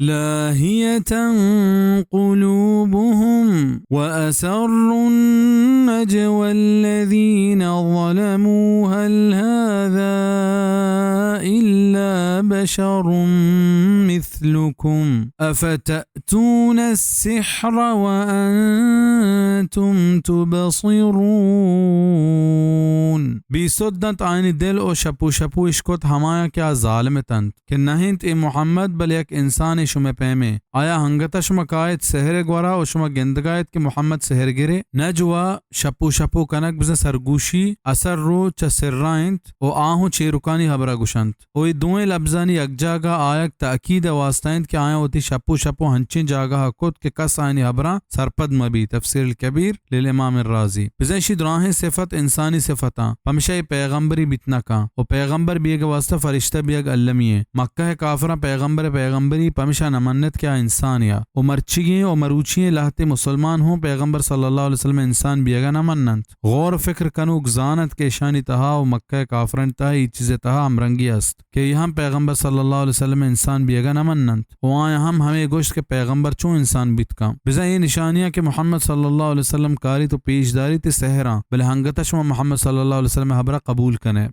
لاهية قلوبهم وأسروا النجوى الذين ظلموا هل هذا إلا بشر مثلكم أفتأتون السحر وأنتم تبصرون۔ بیسد انت آیانی دل و شپو شپو اشکت ہمایاں کہ آ ظالم اتنت۔ کہ نہ انت اے محمد بلے یک انسانے شمئے پیمیں۔ آیا ہنگتہ شما کائیت سحرئے گورا و شما گندگائیت کہ محمد سحرگرے؟ نجوی شپو شپو کنگ بزاں سرگوشی، اسروا چہ سرا انت و آ ہوں چیرکانی ہبرا گوشنت۔ و اے دوئیں لبزانی یک جاگہ آیگ تأکیدئے واسطہ انت کہ آیاں وتی شپو شپو ہنچیں جاگہا کت کہ کس آیانی ہبراں سرپد مہ بیت۔ تفسیر الکبیر للامام الرازی۔ بزاں اشی دراہیں صفت انسانی صفتاں، پمشا اے پیغمبری بیت نہ کن و پیغمبر بیگئے واسطہ فرشتہ بیگ المی ایں۔ مکہئے کافراں پیغمبرئے پیغمبری پمشا نہ منت کہ آ انسانے ء۔ و مرچیگیں و مروچیئیں لہتے مسلمان ہوں پیغمبر صلی اللہ علیہ وسلمئے انسان بیگا نہ مننت۔ غور و فکر کنوک زانت کہ اشانی تہا و مکہئے کافرانی تہا اے چیزئے تہا ہمرنگی است۔ کہ اے ہم پیغمبر صلی اللہ علیہ وسلمئے انسان بیگا نہ مننت و آیاں ہم ہمے گوشت کہ پیغمبر چون انسان بیت کن۔ بزاں اے نشانیاں کہ محمد صلی اللہ علیہ وسلم کاریت و پیش داریت اے سحراں، بلے ہنگتہ شما محمد صلی اللہ علیہ وسلمئے ہبرا قبول کنئے۔